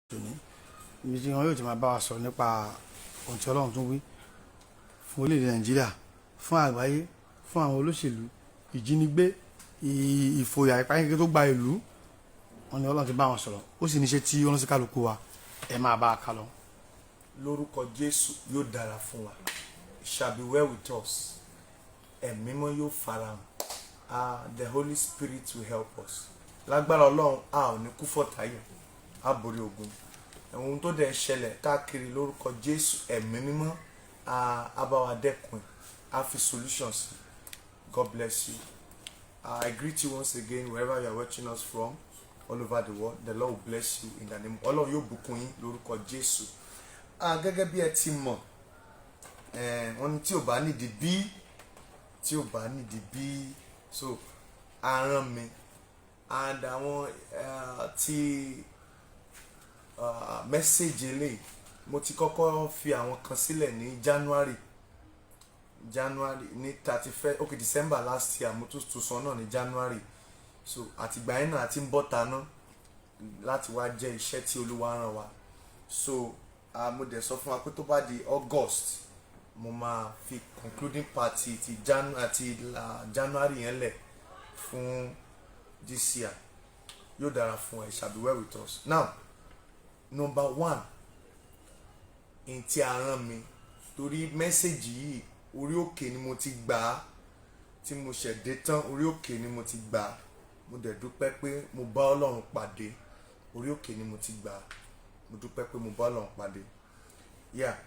Tòní ibi tí wọn yóò ti máa bá wa sọ̀rọ̀ nípa ohun tí Ọlọ́run tún wí fún orílẹ̀-èdè Nàìjíríà, fún àgbáyé, fún àwọn olóṣèlú, ìjínigbé, ìfòyà, ìpáyínkeke tó gba ìlú wọn ni Ọlọ́run ti bá wọn sọ̀rọ̀. Ó sì níṣẹ́ tí ó rán sí kálukú wa. Ẹ máa bá a kà lọ. Lórúkọ Jésù, yóò dára fún wa. It shall be well with us. Ẹ̀mí Mímọ́ yóò farahàn. Ah, the Holy Spirit will help us. Lágbára Ọlọ́run, a ò ní kú fọ̀táyọ̀, a borí ogun. Ohun tó dẹ̀ ń ṣẹlẹ̀ káàkiri, lórúkọ Jésù, Ẹ̀mí Mímọ́ á bá wa dẹ́kun ẹ̀, á fi solution sí. God bless you. I greet you once again wherever you are watching us from all over the world. The Lord will bless you in the name. Ọlọ́run yóò bùkún yín lórúkọ Jésù. Ah, gẹ́gẹ́ bí ẹ ti mọ̀, wọ́n ní tí ò bá nídìí bí, tí ò bá nídìí bí, so aràn mi and àwọn ti message eléyìí, mo ti kọ́kọ́ fi àwọn kan sílẹ̀ ní January ní 31st, okay, December last year. Mo tún tún sọ náà ní January. So àtìgbà yẹn náà àti ń bọ́ taná láti wá jẹ́ iṣẹ́ tí Olúwa rán wa. So mo dẹ̀ sọ fún wa pé tó bá di August, mo máa fi concluding party ti àti January yẹn lẹ̀ fún this year. Yóò dára fún ẹ. It shall be well with us. Now, number one n tí a rán mi, torí message yìí, orí òkè ni mo ti gbà á. Tí mo ṣẹ̀ dé tán, orí òkè ni mo ti gbà á. Mo dẹ̀ dúpẹ́ pé mo bá Ọlọ́run pàdé. Orí òkè ni mo ti gbà á. Mo dúpẹ́ pé mo bá Ọlọ́run pàdé. Yeah,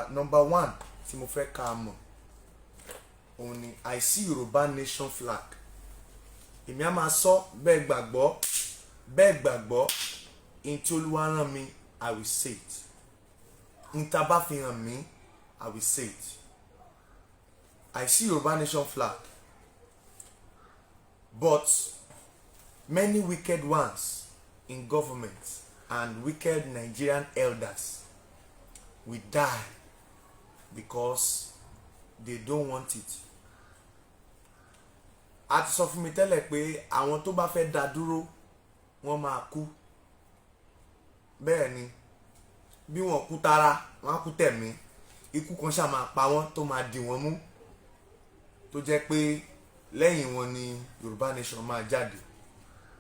number one tí mo fẹ́ ká mọ̀ òun ni I see Yorùbá nation flag. Èmi á máa sọ bẹ́ẹ̀, gbàgbọ́ bẹ́ẹ̀, gbàgbọ́ n tí Olúwa rán mi, I will say it. N tá bá fi hàn mí, I will say it. I see Yorùbá nation flag, but many wicked ones in government and wicked Nigerian elders will die because they don't want it. A ti sọ fún mi tẹ́lẹ̀ pé àwọn tó bá fẹ́ dá dúró, wọ́n máa kú. Bẹ́ẹ̀ ni, bí wọ́n kú tara, wọ́n á kú tẹ̀mí. Ikú kan ṣáà máa pa wọ́n tó máa dì wọ́n mú, tó jẹ́ pé lẹ́yìn wọn ni Yorùbá nation máa jáde.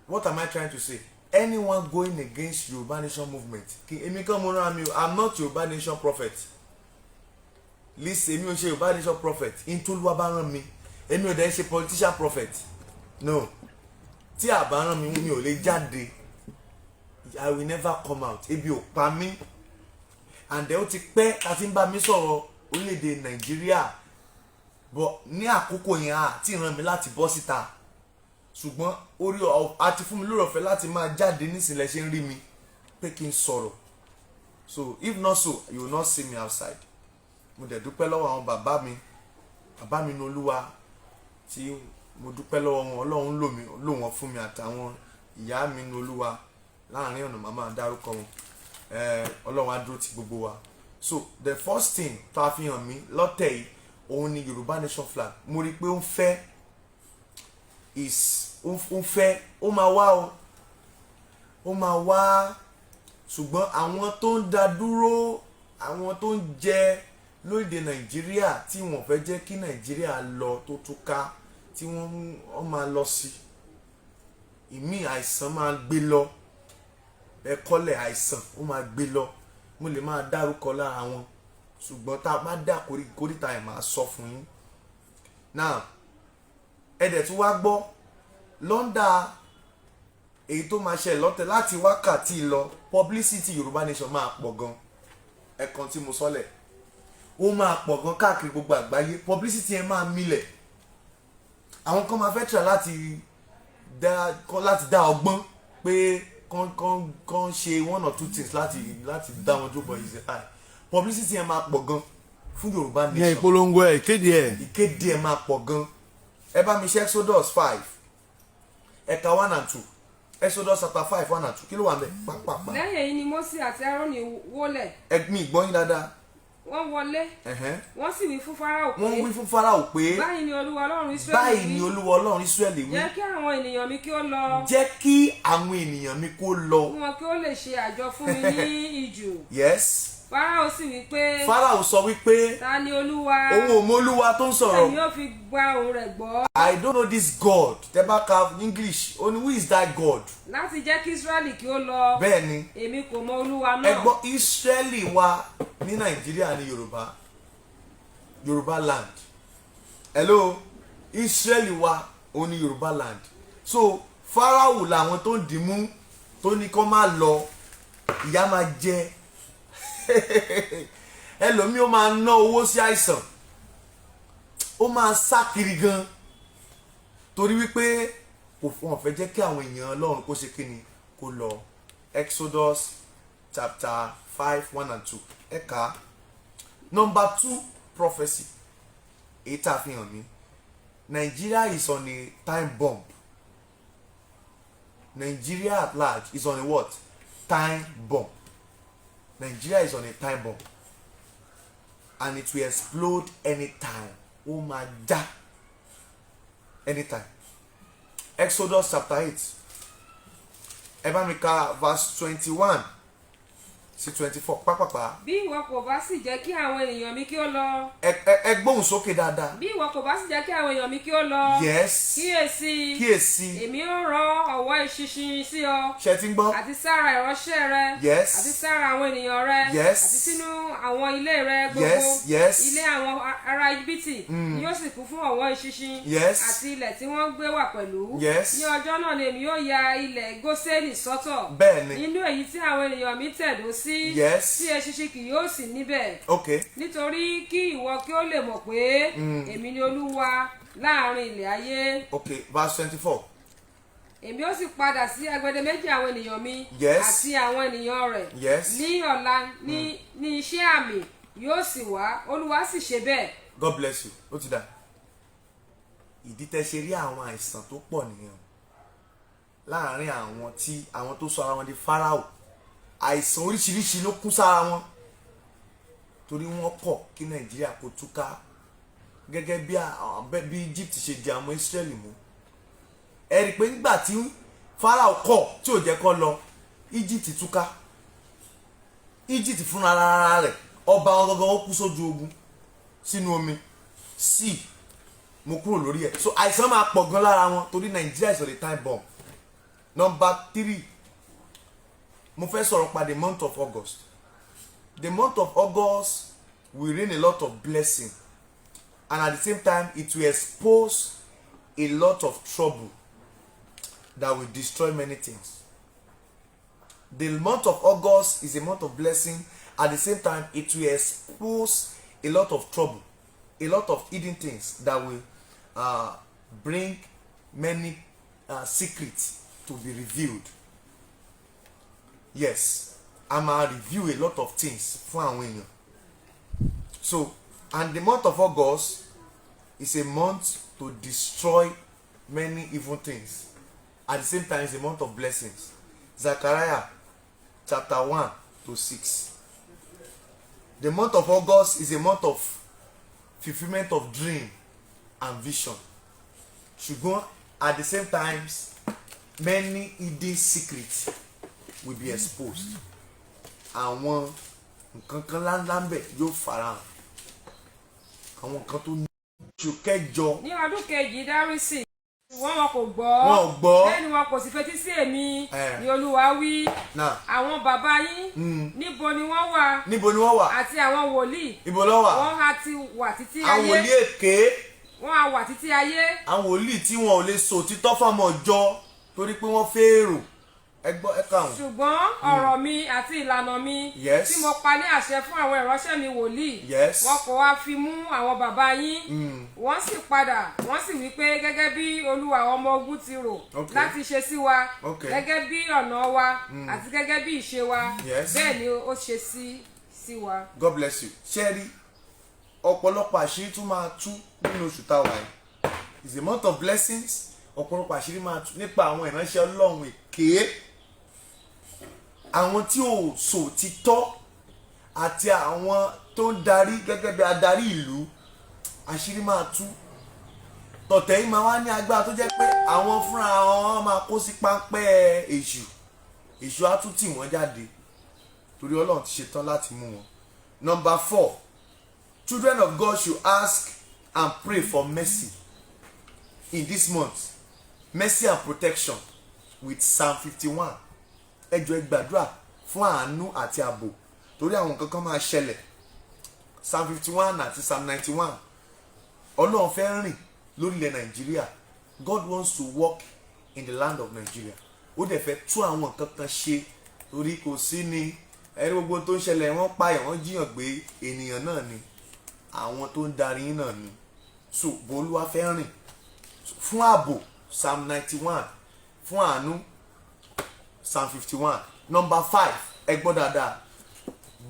What am I trying to say? Anyone going against Yorùbá nation movement, kí èmi kan mo rán mi o, I'm not Yorùbá nation prophet. Listen, èmi ò ṣe Yorùbá nation prophet. N tólúwa bá rán mi, èmi ò dẹ̀ ṣe politician prophet, no. Tí a bá rán mi, mi ò lè jáde. I will never come out. Ebi ò pa mí. And then ó ti pẹ́ láti ń bá mi sọ̀rọ̀ orílẹ̀-èdè Nàìjíríà, but ní àkókò yẹn, a ti ràn mí láti bọ́ síta, ṣùgbọ́n orí a ti fún mi lórí ọ̀fẹ́ láti máa jáde nísìnyí ṣe ń rí mi pé kí n sọ̀rọ̀. So if not so, you will not see me outside. Mo dẹ̀ dúpẹ́ lọ́wọ́ àwọn bàbá mi, bàbá mi ní Olúwa, tí mo dúpẹ́ lọ́wọ́ wọn. Ọlọ́run lò mí, lò wọ́n fún mi, àtàwọn ìyá mi ní Olúwa. Láàrin ọ̀nà, màmá dárúkọ wọn. Ọlọ́run á dúró ti gbogbo wa. So the first thing tó a fi hàn mí lọ́tẹ̀ yìí, òun ni Yorùbá nation flag. Mo rí i pé ó ń fẹ́ is ó ń fẹ́, ó máa wá o, ó máa wá, ṣùgbọ́n àwọn tó ń dá dúró, àwọn tó ń jẹ lórílẹ̀ Nàìjíríà, tí wọ́n fẹ́ jẹ́ kí Nàìjíríà lọ tó túká, tí wọ́n máa lọ sí ìmí, àìsàn máa gbé lọ. Ẹ̀kọ́lẹ̀ àìsàn ó máa gbé lọ. Mo lè máa dárúkọ lára wọn, ṣùgbọ́n tá a bá dà kórìíta ẹ̀, máa sọ fún yín. Now, ẹ dẹ̀ tún wá gbọ́ lọ́ndà èyí tó máa ṣẹlẹ̀ lọ́tẹ̀. Láti wákàtí lọ, publicity Yorùbá nation máa pọ̀ gan. Ẹ̀kan tí mo sọ́lẹ̀, ó máa pọ̀ gan káàkiri gbogbo àgbáyé. Publicity yẹn máa milẹ̀. Àwọn kan máa fẹ́ try láti dá ọgbọ́n pé kán ṣe one or two things láti dá wọn dúró, but it's a lie. Publicity yẹn máa pọ̀ gan fún Yorùbá ní nation. Ìpolongo ẹ̀, ìkéde ẹ̀. Ìkéde ẹ̀ máa pọ̀ gan. Ẹ bá mi ṣe Exodus 5, ẹ̀ka 1 and 2. Exodus chapter 5, 1 and 2. Kí ló wà ń bẹ̀ pápápá? Lẹ́yìn èyí ni Mósè àti Áárónì wólẹ̀. Ẹgbin ìgbọ́yìn dáadáa. Wọ́n wọlé, wọ́n sì wí fún Fáráò pé, Wọ́n wí fún Fáráò pé, báyìí ni Olúwa Ọlọ́run Ísírẹ́lì báyìí ni wí, Olúwa Ọlọ́run Ísírẹ́lì wí, jẹ́ kí àwọn ènìyàn mi kí ó lọ, jẹ́ kí àwọn ènìyàn mi kó lọ, kí wọn kí ó lè ṣe àjọ fún mi ní ijù. Fáráò sì wí pé, Fáráò sọ wípé, ta ni Olúwa, òun ò mọ Olúwa tó ń èmi sọ̀rọ̀. yóò fi gba ohùn rẹ̀ gbọ́, I don't know this God. Tẹ́ bá ka English, ó ní, "Who is that God?" láti jẹ́ kí Ísírẹ́lì kí ó lọ? Bẹ́ẹ̀ ni. Èmi kò mọ Olúwa Ẹ náà. gbọ́, Ísírẹ́lì wa ní Nàìjíríà ní Yorùbá, Yorùbá land. Hello, Ísírẹ́lì wa òun ní Yorùbá land. So Fáráò làwọn tó ń dìímú, tó ní kó má lọ. Ìyà máa jẹ ẹlòmíì, ó máa ná owó sí àìsàn, ó máa sá kiri gan, torí wípé kò fún ọ̀fẹ́ jẹ́ kí àwọn èèyàn Ọlọ́run kó ṣe kíni, kó lọ. Exodus chapter 5:1 and 2, ẹ̀ka number two prophecy èyí tá a fi hàn mí: Nigeria is on a time bomb. Nigeria at large is on a what? Time bomb. Nigeria is on a time bomb and it will explode anytime. Ó máa já anytime. Exodus chapter 8, ẹ bá mi ka verse 21 sí 24 pápápá. Bí ìwọ kò bá sì jẹ́ kí àwọn ènìyàn mi kí ó lọ, Ẹ gbóhùn sókè dáadáa. bí ìwọ kò bá sì jẹ́ kí àwọn èèyàn mi kí ó lọ, kíyèsí, Kíyèsí, èmi ó rán ọ̀wọ́ eṣinṣin sí ọ, ṣe ti ń gbọ́? àti sára ìránṣẹ́ rẹ, àti sára àwọn ènìyàn rẹ, àti sínú àwọn ilé rẹ gbogbo. Yes, yes. Ilé àwọn ará Íjíbítì ni yóò sì kún fún ọ̀wọ́ eṣinṣin, àti ilẹ̀ tí wọ́n gbé wà pẹ̀lú. Ní ọjọ́ náà ni èmi yóò ya ilẹ̀ Gósẹ́nì sọ́tọ̀, nínú èyí tí àwọn ènìyàn mi tẹ̀dó sí, tí eṣinṣin kì yóò sì níbẹ̀, nítorí kí ìwọ kí ó lè mọ̀ pé èmi ni Olúwa láàrin ilẹ̀ ayé. Okay, verse 24. Èmi ó sì padà sí agbede méjì àwọn ènìyàn mi àti àwọn ènìyàn rẹ̀ ní ọ̀la ní iṣẹ́ àmì yóò sì wá. Olúwa sì ṣe bẹ́ẹ̀. God bless you. Ó ti dà. Ìdí tẹ́ ṣe rí àwọn àìsàn tó pọ̀ nìyẹn láàárín àwọn tí àwọn tó sọ ara wọn di Fáráò. Àìsàn oríṣiríṣi ló kún sára wọn, torí wọ́n kọ̀ kí Nàìjíríà kó túká, gẹ́gẹ́ bí Egypt ṣe di àwọn Israẹli mú. Ẹ rí i pé nígbà tí Fáráò kọ̀ tí ò jẹ́ kó lọ, Egypt túká. Egypt fúnra ara rẹ̀, ọba wọn gangan, ó kú sójú ogun sínú omi sí. Mo kúrò lórí ẹ̀. So àìsàn máa pọ̀ gan lára wọn, torí Nigeria is on a time bomb. Number three, mo fẹ́ sọ̀rọ̀ pa the month of August. The month of August will rain a lot of blessing, and at the same time it will expose a lot of trouble that will destroy many things. The month of August is a month of blessing. At the same time, it will expose a lot of trouble, a lot of hidden things that will bring many secrets to be revealed. Yes, a máa review a lot of things fún àwọn èèyàn. So, and the month of August is a month to destroy many evil things. At the same time, it's a month of blessings. Zechariah chapter 1 to 6. The month of August is a month of fulfilment of dream and vision, ṣùgbọ́n at the same times, many hidden secrets will be exposed. Àwọn nǹkan kan ńláńlá ń bẹ yóò farahàn, àwọn nǹkan tó ní oṣù kẹjọ. Ní ọdún kejì Dárísì, ṣùgbọ́n wọn kò gbọ́, Wọn ò gbọ́. bẹ́ẹ̀ ni wọn kò sì fetí sí èmi, ni Olúwa wí. Náà. Àwọn bàbá yín, níbo ni wọ́n wà? Níbo ni wọ́n wà? Àti àwọn wòlíì, Ibo ló wà? wọ́n á ti wà títí Àwọn ayé? wòlíì èké. Wọ́n á wà títí ayé? Àwọn wòlíì tí wọn ò lè sọ òtítọ́ fáwọn ọjọ́ torí pé wọ́n fẹ́ẹ̀rò. Ẹ gbọ́, ẹ kà wọ́n. Ṣùgbọ́n ọ̀rọ̀ mi àti ìlànà mi tí mo pa ní àṣẹ fún àwọn ìránṣẹ́ mi wòlíì, wọn kò wá fi mú àwọn bàbá yín. Wọ́n sì padà, wọ́n sì wí pé, gẹ́gẹ́ bí Olúwa àwọn ọmọ ogun ti rò láti ṣe sí wa, gẹ́gẹ́ bí ọ̀nà wa àti gẹ́gẹ́ bí ìṣe wa, bẹ́ẹ̀ ni ó ṣe sí wa. God bless you. Ṣé rí ọ̀pọ̀lọpọ̀ àṣírí tún máa tú nínú oṣù táwa yìí. It's a month of blessings. Ọ̀pọ̀lọpọ̀ àṣírí máa tú nípa àwọn ìránṣẹ́ Ọlọ́run èké, àwọn tí ò sòtítọ́, àti àwọn tó ń darí gẹ́gẹ́ bí adarí ìlú, àṣírí máa tú. Tọ̀tẹ̀ yìí máa wá ní agbára tó jẹ́ pé àwọn fúnra wọn máa kó sí páńpẹ́ èṣù. Èṣù á tún tì wọ́n jáde torí Ọlọ́run ti ṣetán láti mú wọn. Number four, children of God should ask and pray for mercy in this month, mercy and protection with Psalm 51. Ẹ jọ̀ọ́, ẹ gbàdúrà fún àánú àti ààbò torí àwọn nǹkan kan máa ṣẹlẹ̀. Psalm 51 àti Psalm 91. Ọlọ́run fẹ́ rìn lórílẹ̀ Nàìjíríà. God wants to work in the land of Nigeria. Ó dẹ̀ fẹ́ tún àwọn nǹkan kan ṣe torí kò sí ni ẹni gbogbo tó ń ṣẹlẹ̀. Wọ́n pààyàn, wọ́n jí èèyàn gbé, ènìyàn náà ni, àwọn tó ń darí yín náà ni. So b'Olúwa fẹ́ rìn fún ààbò, Psalm 91, fún àánú, Psalm 51. Number five, ẹ gbọ́ dáadáa.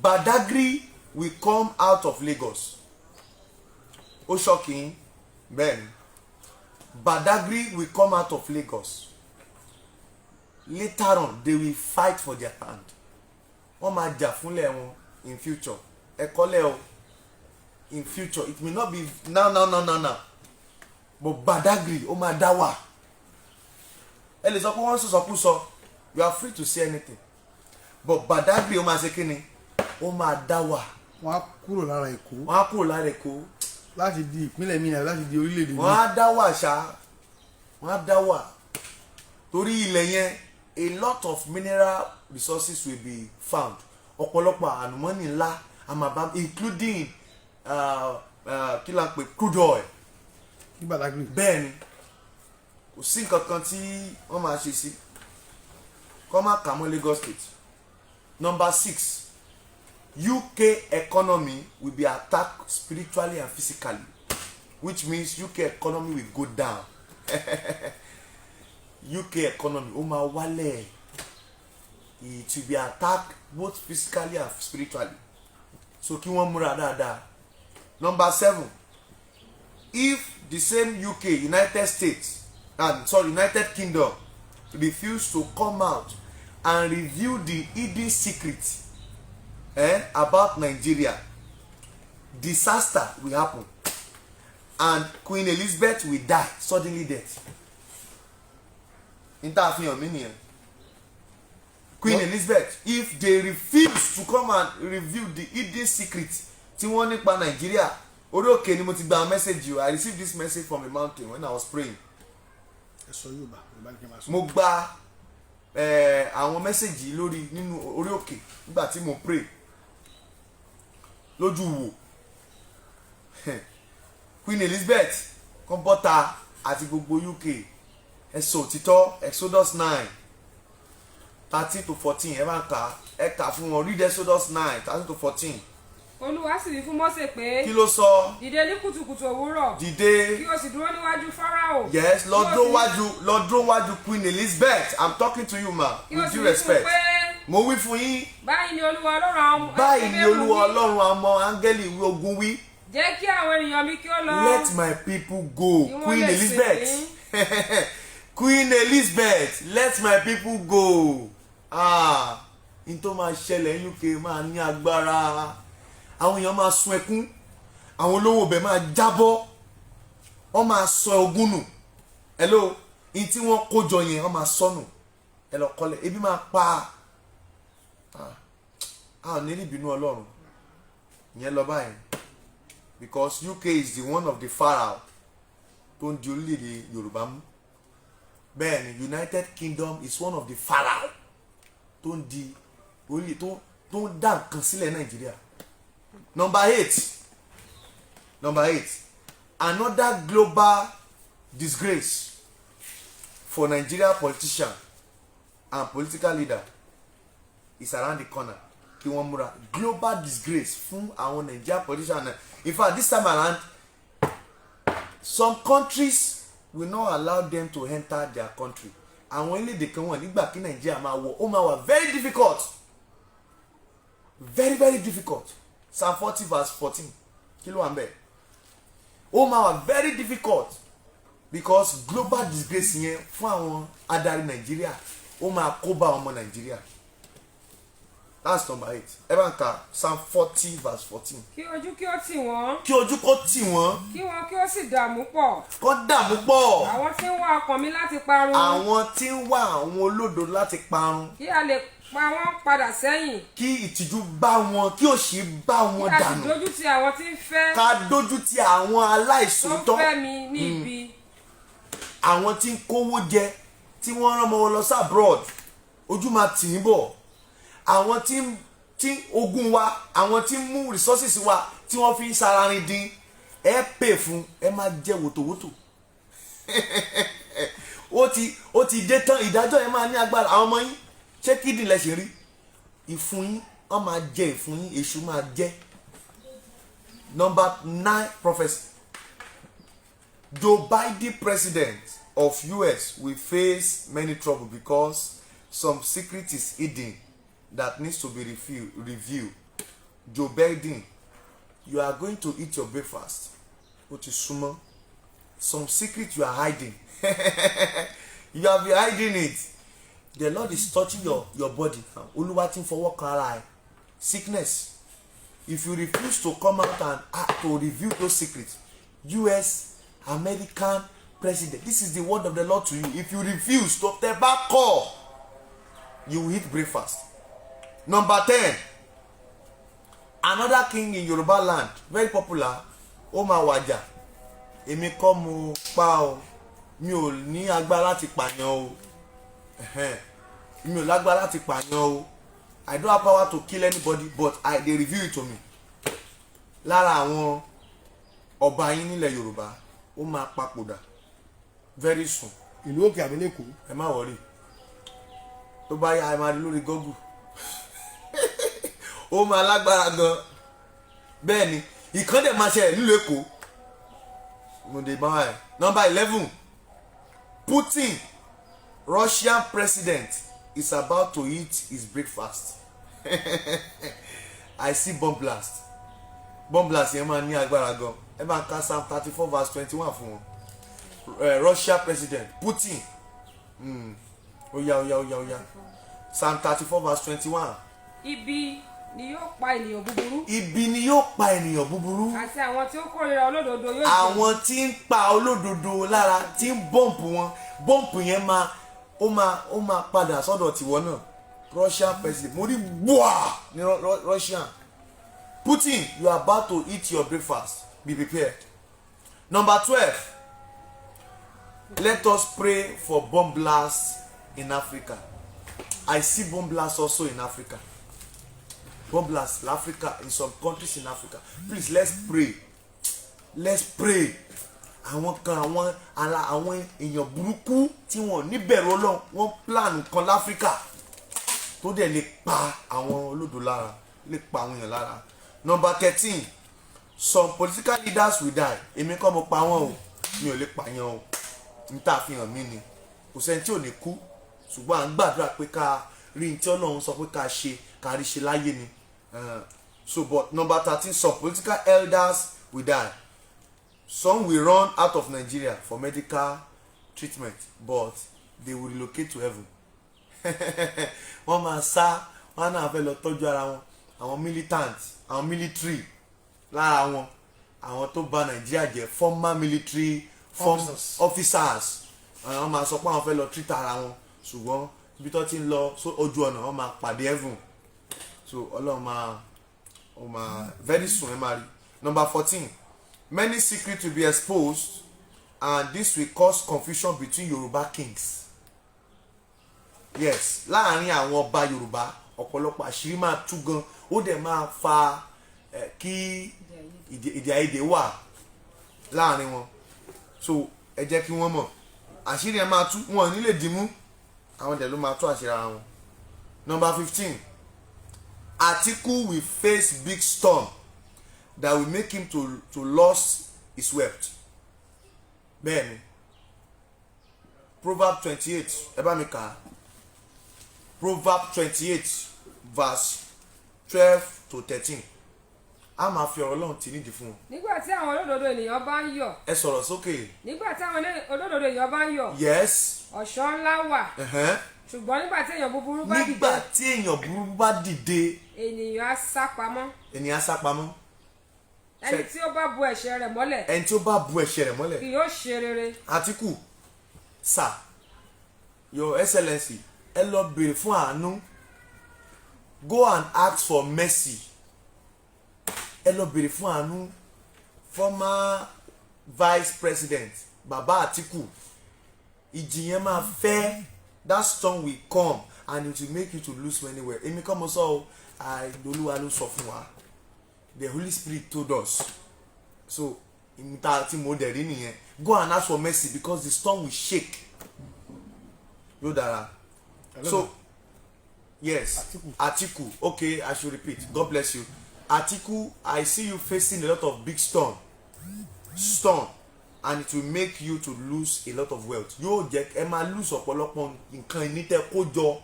Badagry will come out of Lagos. Ó shock yín? Bẹ́ẹ̀ ni, Badagry will come out of Lagos. Later on, they will fight for their land. Wọ́n máa jà fúnlẹ̀ wọn in future. Ẹ kọ́lẹ̀ o, in future. It may not be now now now now now, but Badagry, ó máa dá wà. Ẹ lè sọ pé wọ́n ń sọ̀sọ̀kúsọ, you are free to say anything, but Badagry, ó máa ṣe kí ni? Ó máa dá wà. Wọ́n á kúrò lára Èkó. Wọ́n á kúrò lára Èkó. Láti di ìpínlẹ̀ mìíràn, láti di orílẹ̀-èdè Wọ́n á dá wà ṣá, wọ́n á dá wà torí ilẹ̀ yẹn, a lot of mineral resources will be found. Ọ̀pọ̀lọpọ̀ àlùmọ́nì ńlá àmàbá, including kí la ń pè, crude oil. Ní Badagry. Bẹ́ẹ̀ ni, kò sí nǹkan kan tí wọ́n máa ṣe sí kọ́ má kà mọ́ Lagos State. Number six, UK economy will be attacked spiritually and physically, which means UK economy will go down. UK economy, ó máa wálẹ̀. It will be attacked both physically and spiritually, so kí wọ́n múra dáadáa. Number seven, if the same UK, United States and sorry, United Kingdom refuse to come out and reveal the hidden secret about Nigeria, disaster will happen and Queen Elizabeth will die suddenly death. N tá a fi hàn mí nìyẹn. Queen Elizabeth, if they refuse to come and reveal the hidden secret tí wọ́n nípa Nigeria. Orí òkè ni mo ti gba message o. I received this message from a mountain when I was praying. Ẹ sọ Yorùbá, Yorùbá ní kí n máa sọ. Mo gba àwọn message lórí nínú orí òkè nígbà tí mo pray lójú wò. Queen Elizabeth kan bọ́ta àti gbogbo UK, ẹ sọ òtítọ́. Exodus 9:13 to 14, ẹ máa kà, ẹ kà fún wọn. Read Exodus 9:13 to 14. Olúwa sì wí fún Mósè pé, Kí ló sọ? Dìde ní kùtùkùtù òwúrọ̀, Dìde. kí o sì dúró níwájú Fáráò. Yes, lọ Kí o dúró sì wájú, lọ dúró wájú Queen Elizabeth. I'm talking to you, ma, Kí o with sì due wí fún respect. pé, Mo wí fún yín. Báyìí ni Olúwa Ọlọ́run àwọn Báyìí ni Hébérù Olúwa wí. Ọlọ́run àwọn áńgẹ́lì ìwé ogun wí. Jẹ́ kí àwọn ènìyàn mi kí ó lọ, Let my people go. kí wọ́n Queen lè sìn Elizabeth, mí. Queen Elizabeth, let my people go. Ah, n tó máa ṣẹlẹ̀ ní UK máa ní agbára. Àwọn èèyàn máa sun ẹkún, àwọn olówó ibẹ̀ máa jábọ́, wọ́n máa sọ ogún nù. Hello, n tí wọ́n kó jọ yẹn, wọ́n máa sọnù. Ẹ lọ kọ́lẹ̀, ebi máa pa. Ah, a ò ní rí ìbínú Ọlọ́run ìyẹn lọ báyìí because UK is the one of the pharaoh tó ń di orílẹ̀-èdè Yorùbá mú. Bẹ́ẹ̀ ni, United Kingdom is one of the pharaoh tó ń di orílẹ̀ tó ń dá nǹkan sílẹ̀ Nàìjíríà. Number eight, number eight, another global disgrace for Nigeria politician and political leader is around the corner. Kí wọ́n múra. Global disgrace fún àwọn Nigeria politician. In fact, this time around, some countries will not allow them to enter their country. Àwọn orílẹ̀-èdè kan wọ̀n nígbà kí Nàìjíríà máa wọ̀, ó máa wà very difficult, very very difficult. Psalm 40 verse 14, kí ló wà ń bẹ̀? Ó máa wà very difficult because global disgrace yẹn fún àwọn adarí Nàìjíríà, ó máa kó bá ọmọ Nàìjíríà. That's number 8. Ẹ bá ń ka Psalm 40 verse 14. Kí ojú kí ó tì wọ́n. Kí ojú kó tì wọ́n. Kí wọn kí ó sì dààmú pọ̀. Kó dààmú pọ̀. Àwọn tí ń wá ọkàn mi láti parun. Àwọn tí ń wá àwọn olódo láti parun. Kí a lè pa wọ́n padà sẹ́yìn. Kí ìtìjú bá wọn, kí òṣì bá wọn Kí a sì dànù. dójú ti àwọn tí ń fẹ́. Ká dójú ti àwọn Tó ń aláìsòótọ́. fẹ́ mi ní ibi. Àwọn tí ń kówó jẹ, tí wọ́n rán ọmọ wọn lọ sí abroad, ojú máa tì í bọ̀. Àwọn tí ogun wa, àwọn tí ń mú resources wa, tí wọ́n fi ń sararin dín, ẹ pè fún, ẹ máa jẹ wòtòwòtò. Ó ti dé tán. Ìdájọ́ yẹn máa ní agbára. Àwọn ọmọ yín, ṣé kídìí lẹ ṣe rí ìfun yín? Wọ́n máa jẹ ìfun yín, èṣù máa jẹ. Number 9 prophecy: Joe Biden, president of US, will face many trouble because some secret is hidden that needs to be revealed. Joe Biden, you are going to eat your breakfast. Ó ti súnmọ́. Some secret you are hiding, you have been hiding it. The Lord is touching your body now. Olúwa ti ń fọwọ́ kan ara ẹ. Sickness, if you refuse to come out and to reveal those secrets. US American president, this is the word of the Lord to you. If you refuse to, tẹ́ bá kọ̀, you will eat breakfast. Number 10, another king in Yoruba land, very popular, ó máa wàjà. Èmi kọ́ mo pa o, mi ò ní agbára láti pààyàn o. Ẹ̀hẹ́n. Mi ò lágbára láti pààyàn o. I don't have power to kill anybody, but I they reveal it to me. Lára àwọn ọba yín nílẹ̀ Yorùbá, ó máa papòdà very soon. Ìlú òkè àbí lẹ́kọ̀ọ́? Ẹ má worry, tó bá yá, ẹ máa rí lórí Google. Ó máa lágbára gan. Bẹ́ẹ̀ ni, ìkan dẹ̀ máa ṣẹlẹ̀ nílùú Èkó. Mo dé bá ẹ. Number 11, Putin, Russian president, is about to eat his breakfast. I see bomb blast. Bomb blast yẹn máa ní agbára gan. Ẹ máa ka Psalm 34 verse 21 fún wọn. Russia president Putin. Ó yá, ó yá, ó yá, ó yá. Psalm 34 verse 21. Ibi ni yóò pa ènìyàn búburú. Ibi ni yóò pa ènìyàn búburú. Àti àwọn tí ó kórìíra olódodo yóò jẹ. Àwọn tí ń pa olódodo lára, tí ń bomb wọn, bomb yẹn máa ó máa padà sọ́dọ̀ tiwọn náà. Russia president, mo rí gbọ́à ní Russia. Putin, you are about to eat your breakfast. Be prepared. Number 12, let us pray for bomb blast in Africa. I see bomb blast also in Africa. Bomb blast in Africa, in some countries in Africa. Please, let's pray, let's pray. Àwọn kan, àwọn ara àwọn èèyàn burúkú tí wọn ò níbẹ̀rù Ọlọ́run, wọ́n plan kan láfíríkà tó dẹ̀ lè pa àwọn olódò lára, lè pa àwọn èèyàn lára. Number 13, some political leaders will die. Èmi kọ́ mo pa wọ́n o, mi ò lè pààyàn o, n tá a fi hàn mí ni. Kò sẹ́ni tí ò ní kú, ṣùgbọ́n à ń gbàdúrà pé ká rí ní tí Ọlọ́run sọ pé ká ṣe, ká rí ṣe láyé ni. So but number 13, some political elders will die. Some will run out of Nigeria for medical treatment, but they will relocate to heaven. Wọ́n máa sá, wọ́n náà fẹ́ lọ tọ́jú ara wọn. Àwọn militant, àwọn military lára wọn, àwọn tó bà Nàìjíríà jẹ́, former military form Officers. Officers, àwọn máa sọ pé àwọn fẹ́ lọ treat ara wọn, ṣùgbọ́n ibi tó ti ń lọ ojú ọ̀nà, wọ́n máa pàdé heaven. So Ọlọ́run máa, ó máa, very soon, ẹ máa rí. Number 14, many secrets will be exposed and this will cause confusion between Yoruba kings. Yes, láàrin àwọn ọba Yorùbá, ọ̀pọ̀lọpọ̀ àṣírí máa tú gan. Ó dẹ̀ máa fa kí èdè àìyedè wà láàrin wọn. So ẹ jẹ́ kí wọ́n mọ̀, àṣírí ẹ máa tú, wọn ò ní lè dìímú, àwọn dẹ̀ ló máa tú àṣírí ara wọn. Number 15, Atiku will face big storm that will make him to lose his wealth. Bẹ́ẹ̀ni, Proverb 28, ẹ bá mi kà á. Proverb 28 verse 12 to 13. A máa fi ọ̀rọ̀ Ọlọ́run tì nídìí fún wọn. Nígbà tí àwọn olódodo ènìyàn bá ń yọ̀. Ẹ sọ̀rọ̀ sókè. Nígbà tí àwọn olódodo ènìyàn bá ń yọ̀, ọ̀ṣọ́ ńlá wà. Ṣùgbọ́n nígbà tí èèyàn búburú bá dìde, Nígbà tí èèyàn burúkú bá dìde, ènìyàn á sá pamọ́. Ènìyàn á sá pamọ́. Ẹni tí ó bá bu ẹ̀ṣẹ̀ rẹ̀ mọ́lẹ̀, Ẹni tí ó bá bu ẹ̀ṣẹ̀ rẹ̀ mọ́lẹ̀, kì yóò ṣe rere. Àtíkù sir, Your Excellency, ẹ lọ béèrè fún àánú. Go and ask for mercy. Ẹ lọ béèrè fún àánú. Former vice president, Baba Àtíkù, ìjì yẹn máa fẹ́. That storm will come and it will make you to lose many well. Èmi kọ́ mo sọ o, Olúwa ló sọ fún wa. The Holy Spirit told us. So ìmúta tí mo dẹ̀ rí nìyẹn. Go and ask for mercy because the storm will shake. Yóò dára. So yes. Atiku. Atiku, okay, I should repeat. God bless you, Atiku. I see you facing a lot of big storm and it will make you to lose a lot of wealth. Yóò jẹ́ ẹ máa lose ọ̀pọ̀lọpọ̀ nǹkan ìní tẹ́ kó jọ.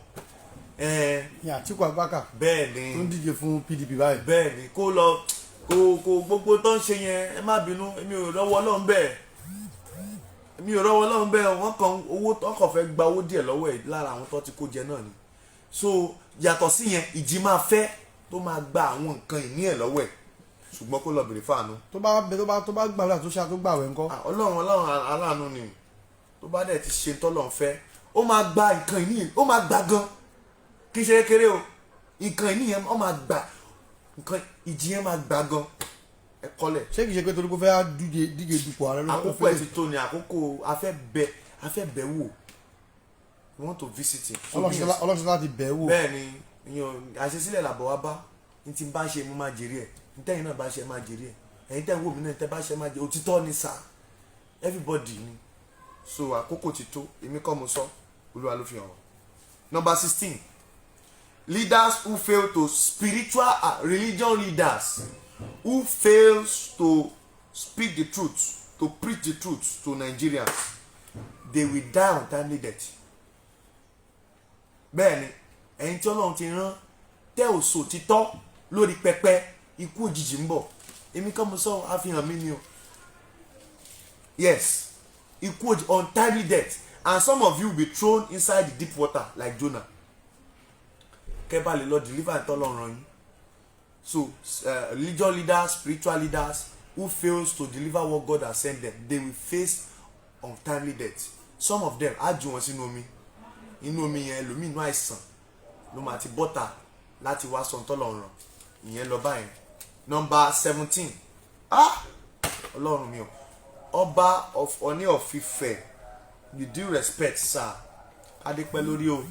Ní Àtíkù Abubakar Bẹ́ẹ̀ tó ń ni. díje fún PDP báyìí. Bẹ́ẹ̀ ni, kó lọ kó gbogbo tó ń ṣe yẹn. Ẹ má bínú, èmi ò rọ́wọ́ Ọlọ́run bẹ́ẹ̀, èmi ò rọ́wọ́ Ọlọ́run bẹ́ẹ̀. Wọ́n kàn owó, wọ́n kàn fẹ́ gba owó díẹ̀ lọ́wọ́ ẹ̀ lára àwọn tó ti kó jẹ náà ni. So yàtọ̀ sí yẹn, ìjì máa fẹ́ tó máa gba àwọn nǹkan ìní ẹ̀ lọ́wọ́ ẹ̀, ṣùgbọ́n kó lọ bèrè fáànù. Tó bá bẹ tó bá gbàdúrà, tó ṣá tó gbàwẹ̀ ńkọ́? Ah, Ọlọ́run, Ọlọ́run aláàánú ni. Tó bá dẹ̀ ti ṣe tọ́lọ́run fẹ́, ó máa gba nǹkan ìní, ó máa gbà gan. Kì í ṣe kékeré o. Nǹkan ìní yẹn, ó máa gbà. Nǹkan ìjì yẹn máa gbà gan. Ẹ kọ́lẹ̀. Ṣé kìí ṣe pé torí pé ó fẹ́ díje dupò ààrẹ ló Àkókò ẹ̀ ti tó ni. Àkókò afẹ́ bẹ̀ wò. We want to visit him. So Ọlọ́ṣọ́ láti bẹ̀ wò. Bẹ́ẹ̀ ni. Ìyẹn àṣesílẹ̀ làbọ̀ wá bá ní. Tí n bá ṣe, mo máa jèrè ẹ̀. Ní tẹ́yìn náà bá ṣe, máa jèrè ẹ̀. Ẹ̀yin tẹ́yìn wò mí náà, tẹ́ bá ṣe, máa jèrè. Òtítọ́ ni sà, everybody ni. So àkókò ti tó. Èmi kọ́ mo sọ, Olúwa ló fi hàn wọ́n. Number 16, leaders who fail to spiritual religion leaders who fails to speak the truth, to preach the truth to Nigerians, they will die untimely death. Bẹ́ẹ̀ ni, ẹ̀yin tí Ọlọ́run ti rán, tẹ́ ò sòtítọ́ lórí pẹpẹ, ikú òjijì ń bọ̀. Èmi kọ́ mo sọ, àfihàn mi ni o. Yes, ikú òjijì, untimely death, and some of you will be thrown inside the deep water like Jonah. Kẹ́ bá lè lọ deliver ìtọ́lọ́run rán yín. So religious leaders, spiritual leaders who fails to deliver what God has sent them, they will face untimely death. Some of them, á jù wọn sínú omi. Inú omi yẹn, ẹlòmíì, inú àìsàn ló máa ti bọ́ta láti wá sọ ntọ́lọ́run rán. Ìyẹn lọ báyẹn. Number 17. Ah, Ọlọ́run mi o. Ọba of Ọọ̀ni of Ifẹ̀, with due respect, sir, adé pẹ́ lórí o,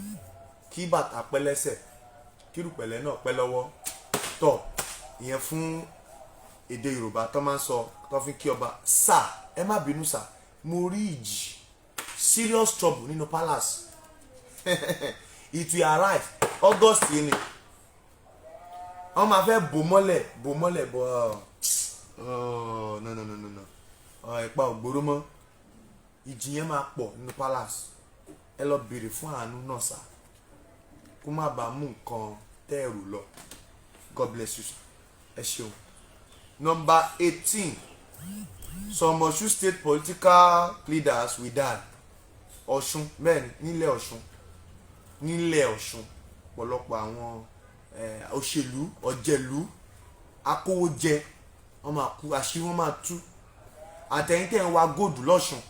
kí bàtà pẹ́ lẹ́sẹ̀, kí rùpẹ̀lẹ́ náà pẹ́ lọ́wọ́. Tọ̀ ìyẹn fún èdè Yorùbá tó máa ń sọ, tó fi kí ọba. Sir, ẹ má bínú sir, mo rí ìjì, serious trouble nínú palace. It will arrive August yìí ni. Wọ́n máa fẹ́ bò mọ́lẹ̀, bò mọ́lẹ̀, bò ọ́. No, no, no, no, no, ìpa ògbóró mọ́. Ìjì yẹn máa pọ̀ nínú palace. Ẹ lọ béèrè fún àánú náà sir, kó má bàa mú nǹkan tẹ́ ẹ̀rù lọ. God bless you sir. Ẹ ṣeun. Number 18, some Ọ̀ṣun State political leaders will die. Ọ̀ṣun, bẹ́ẹ̀ ni, nílẹ̀ Ọ̀ṣun, nílẹ̀ Ọ̀ṣun, ọ̀pọ̀lọpọ̀ àwọn òṣèlú, ọ̀jẹ̀lú, akówójẹ, wọ́n máa kú, àṣírí wọn máa tú. Àtẹ̀yìn tẹ̀ ń wa gold lọ́ṣun,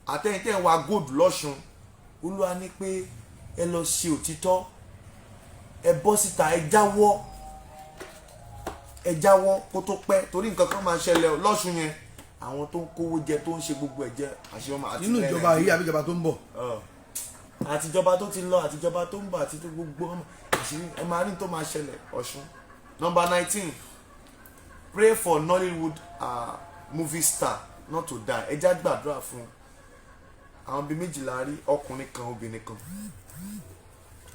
àtẹ̀yìn tẹ̀ ń wa gold lọ́ṣun, Olúwa ní pé ẹ lọ ṣe òtítọ́, ẹ bọ́ síta, ẹ jáwọ́, ẹ jáwọ́ kó tó pẹ́, torí nǹkan kan máa ṣẹlẹ̀ lọ́ṣun yẹn. Àwọn tó ń kówó jẹ, tó ń ṣe gbogbo ẹ̀ jẹ, àṣírí wọn máa Nínú ìjọba yìí àbí ìjọba tó ń bọ̀? Àtijọba tó ti lọ, àtijọba tó ń bọ̀, àti tó gbogbo ọmọ, àṣírí ẹ máa rí tó máa ṣẹlẹ̀ Ọ̀ṣun. Number 19, pray for Nollywood movie star not to die. Ẹ já gbàdúrà fún àwọn bíi méjìlá rí, ọkùnrin kan, obìnrin kan,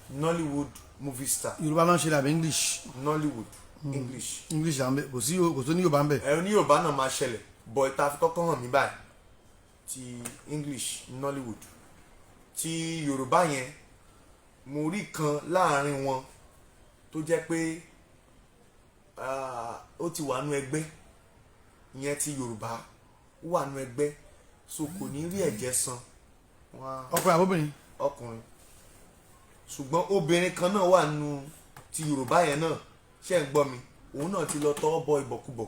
Nollywood movie star. Yorùbá náà ṣe dàbí English? Nollywood, English. English à ń bẹ, kò sí, kò tó ní Yorùbá ń bẹ. Ẹ ní Yorùbá náà máa ṣẹlẹ̀, but ìta fi kọ́kọ́ hàn mí báyìí ti English Nollywood. Ti Yorùbá yẹn, mo rí kan láàrin wọn tó jẹ́ pé ó ti wà nú ẹgbẹ́ ìyẹn. Ti Yorùbá, ó wà nú ẹgbẹ́, so kò ní rí ẹ̀jẹ̀ san. Ọkùnrin àbóbìnrin? Ọkùnrin. Ṣùgbọ́n obìnrin kan náà wà nínú ti Yorùbá yẹn náà. Ṣé ń gbọ́ mi? Òun náà ti lọ tọwọ́ bọ ìbọ̀kúbọ̀.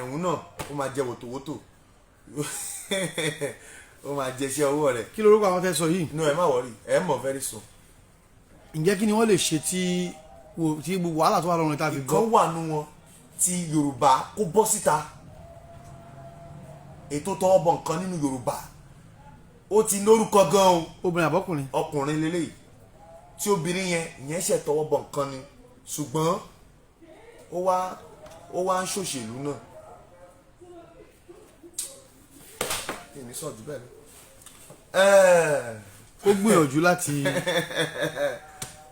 Òun náà ó máa jẹ wòtòwótò, ó máa jẹ iṣẹ́ ọwọ́ rẹ̀. Kí lorúkọ àwọn tẹ́ sọ yìí? Inú ẹ má worry, ẹ mọ̀ very soon. Ǹjẹ́ kí ni wọ́n lè ṣe tí gbogbo wàhálà tó wà lọ́rùn tá a fi Ìkan gbọ́? wà nù wọn ti Yorùbá kó bọ́ síta, ètò tọwọ́ bọ nǹkan nínú Yorùbá, ó ti lórúkọ gan o. Obìnrin àbọ́kùnrin? Ọkùnrin lélẹ́yìí. Tí obìnrin yẹn, ìyẹn ṣe tọwọ́ bọ nǹkan ni, ṣùgbọ́n ó wá ń ṣòṣèlú náà. Kí ni sọ jù bẹ́ẹ̀ lọ. Kó gbìyànjú láti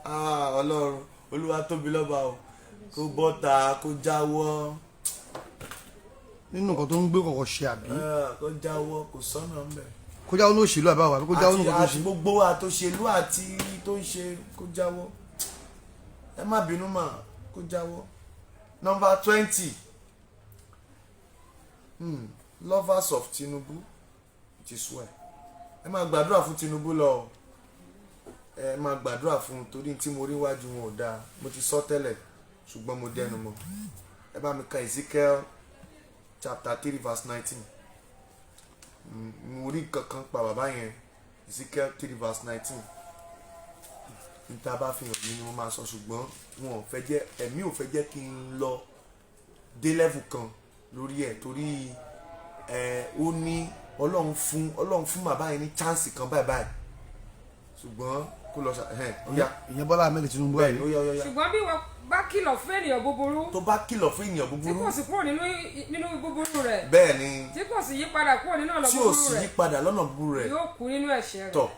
Ah, Ọlọ́run Olúwa tóbi lọ́ba o. Kó bọ́ta, kó jáwọ́. Nínú nǹkan tó ń gbé kọ̀kọ̀ ṣe, àbí? Kó jáwọ́, kò sọ́nà ń bẹ̀. Kó jáwọ́ ní òṣèlú àbáwọ̀, àbí kó jáwọ́ ní Àti nǹkan tó ń àti ṣe? gbogbo àtòṣèlú àti tó ń ṣe, kó jáwọ́. Ẹ má bínú mà, kó jáwọ́. Number 20, lovers of Tinubu, it is well. Ẹ máa gbàdúrà fún Tinubu lọ o. Ẹ máa gbàdúrà fún un torí tí mo rí wájú wọn ò dáa. Mo ti sọ tẹ́lẹ̀, ṣùgbọ́n mo dẹnu mọ́. Ẹ bá mi ka Ezekiel chapter 3 verse 19. Mo rí nǹkan kan pa bàbá yẹn. Ezekiel 3 verse 19. Níta bá fi hàn mí ni mo máa sọ, ṣùgbọ́n wọn ò fẹ́ jẹ́, ẹ̀mí ò fẹ́ jẹ́ kí n lọ dé level kan lórí ẹ̀, torí ẹ ó ní Ọlọ́run fún bàbá yẹn ní chance kan báyìí báyìí, ṣùgbọ́n kó lọ ṣe ẹ̀ ó yá. Ìyẹn Bọ́lá Ahmed Tinubu? Bẹ́ẹ̀ ni. Àbí? Ó yá, ó yá, ó yá. Ṣùgbọ́n bí wọ́n bá kìlọ̀ fún ènìyàn búburú, Tó bá kìlọ̀ fún ènìyàn tí búburú, kò sì kúrò nínú búburú rẹ̀, bẹ́ẹ̀ ni, tí kò sì yí padà kúrò nínú ọ̀nà tí ò búburú sì rẹ̀, yí padà lọ́nà búburú rẹ̀, yóò kú nínú ẹ̀ṣẹ̀ rẹ̀, tọ̀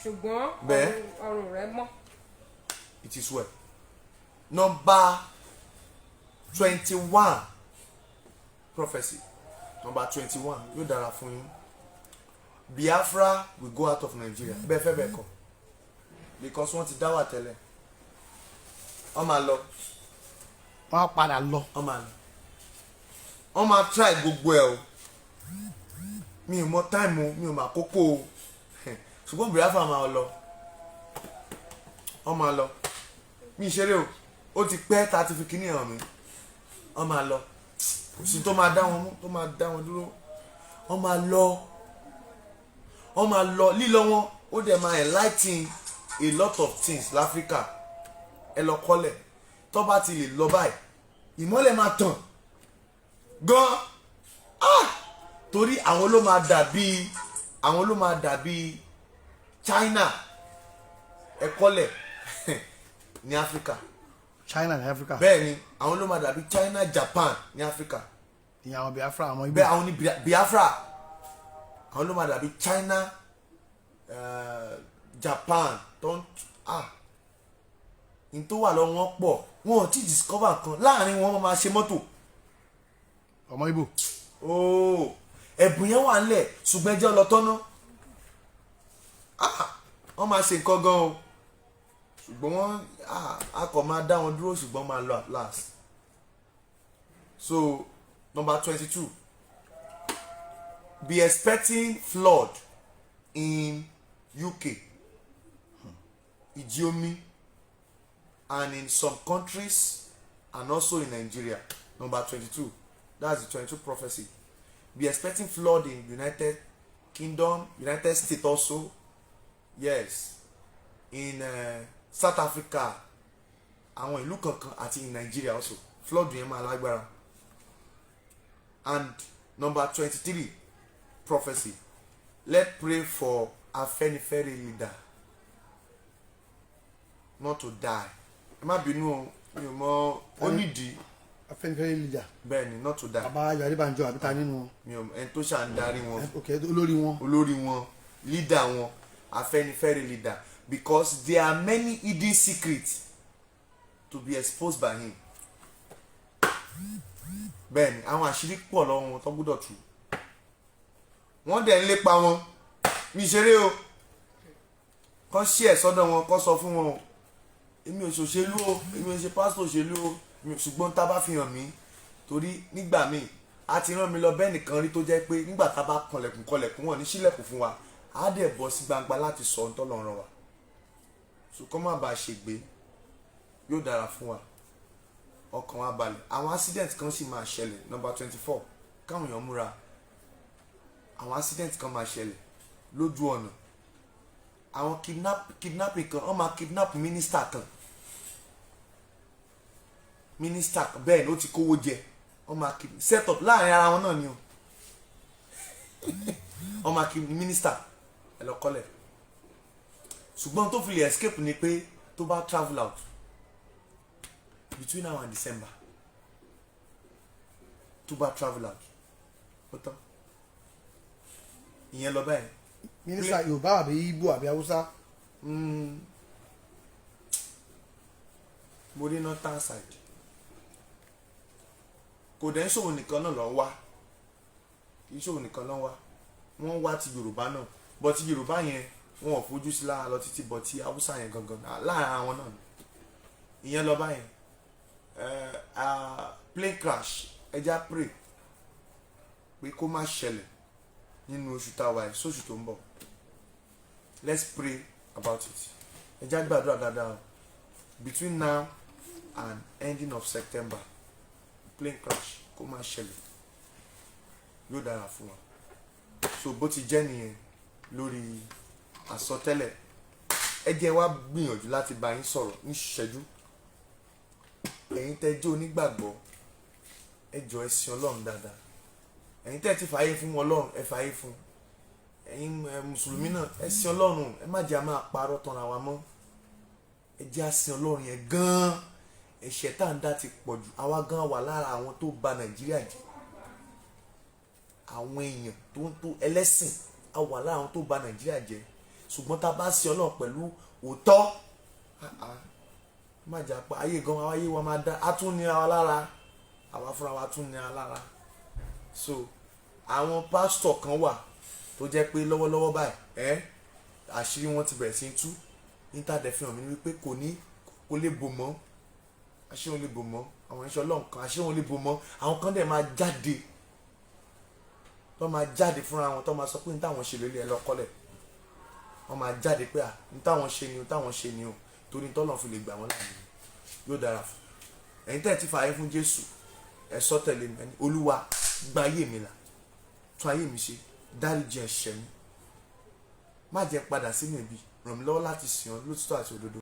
ṣùgbọ́n Bẹ́ẹ̀. ọrùn rẹ̀ mọ́. It is well. Number 21 prophecy, number 21. Yóò dára fún yín. Biafra will go out of Nigeria, bẹ́ẹ̀ fẹ́ bẹ́ẹ̀ kọ́, because wọ́n ti dá wà tẹ́lẹ̀. Wọ́n máa lọ. Wọ́n á padà lọ. Wọ́n máa lọ. Wọ́n máa try gbogbo ẹ̀ o. Mi ò mọ time o, mi ò mọ àkókò o, ṣùgbọ́n Biafra máa lọ, wọ́n máa lọ. Mi ì ṣeré o. Ó ti pẹ́ tá a ti fi kíní hàn mí. Wọ́n máa lọ. Kò sí tó máa dá wọn mú, tó máa dá wọn dúró. Wọ́n máa lọ, wọ́n máa lọ. Lílọ wọn, ó dẹ̀ máa enlighten a lot of things láfíríkà. Ẹ lọ kọ́lẹ̀, tó bá ti lè lọ báyìí, ìmọ́lẹ̀ máa tàn gan ah, torí àwọn ló máa dàbí China, ẹ kọ́lẹ̀, ní Áfíríkà. China ní Africa? Bẹ́ẹ̀ ni, àwọn ló máa dàbí China, Japan ní Áfíríkà. Ìyẹn àwọn Biafra, àwọn Igbo? Bẹ́ẹ̀, àwọn ní Biafra, àwọn ló máa dàbí China, Japan tó ń ah n tó wà lọ́wọ́ wọn pọ̀. Wọn ò tí discover kan láàrin wọn. Wọ́n máa ṣe mọ́tò. Ọmọ Igbo. Ooo, ẹ̀bùn yẹn wà ńlẹ̀, ṣùgbọ́n ẹjẹ́ ọlọ́tọ́ná. Ah, wọ́n máa ṣe nǹkan gan o, ṣùgbọ́n wọ́n ah, a kò máa dá wọn dúró, ṣùgbọ́n máa lọ at last. So number 22, be expecting flood in UK, ìjì omi, and in some countries and also in Nigeria. Number 22, that's the 22 prophecy. Be expecting flood in United Kingdom, United States also, yes, in South Africa, àwọn ìlú kankan, àti in Nigeria also. Flood yẹn máa lágbára. And number 23 prophecy, let pray for Afenifere leader not to die. Ẹ má bínú o, mi ò mọ, ó nídìí. Afẹ́nifẹ́re leader? Bẹ́ẹ̀ ni, not to die. Bàbá Ayọ̀ Adébánjọ, àbí ta nínú wọn? Mi ò, ẹni tó ṣà ń darí wọn. Ok, olórí wọn. Olórí wọn, leader wọn, Afẹ́nifẹ́re leader, because there are many hidden secrets to be exposed by him. Bẹ́ẹ̀ ni, àwọn àṣírí pọ̀ lọ́wọ́ wọn tó gbọ́dọ̀ tú. Wọ́n dẹ̀ ń lépa wọn. Mi ṣeré o. Kọ́ sí ẹ̀ sọ́dọ̀ wọn, kọ́ sọ fún wọn o. Èmi ò ṣòṣèlú o, èmi ò ṣe pásítọ̀ òṣèlú o. Ṣùgbọ́n tá a bá fi hàn mí, torí nígbà míì a ti rán mi lọ bẹ́ẹ̀ nìkan rí, tó jẹ́ pé nígbà tá a bá kanlẹ̀kùn kanlẹ̀kùn, wọn ní sílẹ̀kùn fún wa. Á dẹ̀ bọ́ sí gbangba láti sọ ohun tọ́lọ́run rán wa. So kọ́ má bàa ṣègbé, yóò dára fún wa, ọkàn wa balẹ̀. Àwọn accident kan sì máa ṣẹlẹ̀. Number 24, káwọn èèyàn múra. Àwọn accident kan máa ṣẹlẹ̀ lójú ọ̀nà. Àwọn kidnapping kan, wọ́n máa kidnap minister kan, minister kan. Bẹ́ẹ̀ ni, ó ti kówó jẹ. Wọ́n máa set up láàrin ara wọn náà ni o. Wọ́n máa kidnap minister, ẹ lọ kọ́lẹ̀. Ṣùgbọ́n tó fi lè escape ni pé tó bá travel out between now and December. Tó bá travel out, ó tán. Ìyẹn lọ báyìí. Mínísítà Yorùbá àbí Ìgbò àbí Haúsá? Mo rí northern side. Kò dẹ̀ ń ṣòwò nìkan náà ló ń wá, kì í ṣòwò nìkan ló ń wá. Wọ́n wá ti Yorùbá náà, but ti Yorùbá yẹn, wọn ò fojú sí lára lọ títí, but ti Haúsá yẹn gangan láàrin àwọn náà ni. Ìyẹn lọ báyẹn. Plane crash, ẹ jẹ́ á pray pé kó má ṣẹlẹ̀ nínú oṣù táwa ẹ̀ sóṣù tó ń bọ̀. Let's pray about it. Ẹ jẹ́ á gbàdúrà dáadáa o. Between now and ending of September, plane crash kó má ṣẹlẹ̀, yóò dára fún wa. So bó ti jẹ́ nìyẹn lórí àsọtẹ́lẹ̀. Ẹ jẹ́ wá gbìyànjú láti bá yín sọ̀rọ̀ ní ṣẹ́jú. Ẹ̀yin tẹ́ jẹ́ onígbàgbọ́, ẹ jọ̀ọ́, ẹ sìn Ọlọ́run dáadáa. Ẹ̀yin tẹ́ ti fààyè fún Ọlọ́run, ẹ fààyè fún. Ẹ̀yin mùsùlùmí náà, ẹ sìn Ọlọ́run. Ẹ má jẹ́ a máa parọ́ tanra wa mọ́. Ẹ jẹ́ a sìn Ọlọ́run yẹn gan-an. Ẹ̀ṣẹ̀ tá à ń dá ti pọ̀ jù. Àwa gan wà lára àwọn tó bà Nàìjíríà jẹ́. Àwọn èèyàn tó ń tó ẹlẹ́sìn, a wà lára àwọn tó bà Nàìjíríà jẹ́. Ṣùgbọ́n tá a bá sìn Ọlọ́run pẹ̀lú òótọ́, ah, ah, má jà pa ayé gan, ayé wa máa dá. A tún ní ara lára, àwa fúnra wa tún ní ara lára. So àwọn pásítọ̀ kan wà tó jẹ́ pé lọ́wọ́lọ́wọ́ báyìí, ẹ́ àṣírí wọn ti bẹ̀rẹ̀ sí í tú. Internet fi hàn mí wípé kò ní kò lè bò mọ́, àṣírí wọn lè bò mọ́. Àwọn ìṣọ́ Ọlọ́run kan, àṣírí wọn lè bò mọ́. Àwọn kan dẹ̀ máa jáde, tó máa jáde fúnra wọn, tó máa sọ pé ní táwọn ṣe lélẹ̀. Ẹ lọ́kọ́lẹ̀, wọ́n máa jáde pé à ní táwọn ṣe ni o, táwọn ṣe ni o, torí tọ́lọ̀ fi lè gbà wọ́n láàyè. Yóò dára fún ẹ̀yin tẹ́ ẹ ti fààyè fún Jésù. Ẹ sọ tẹ̀lé mi, ẹni: Olúwa, gba ayé mi là, tún ayé mi ṣe, dáríjì ẹ̀ṣẹ̀ mi, má jẹ́ padà sínú ibi, ràn mí lọ́wọ́ láti sìn ọ́ lótìtọ́ àti òdodo.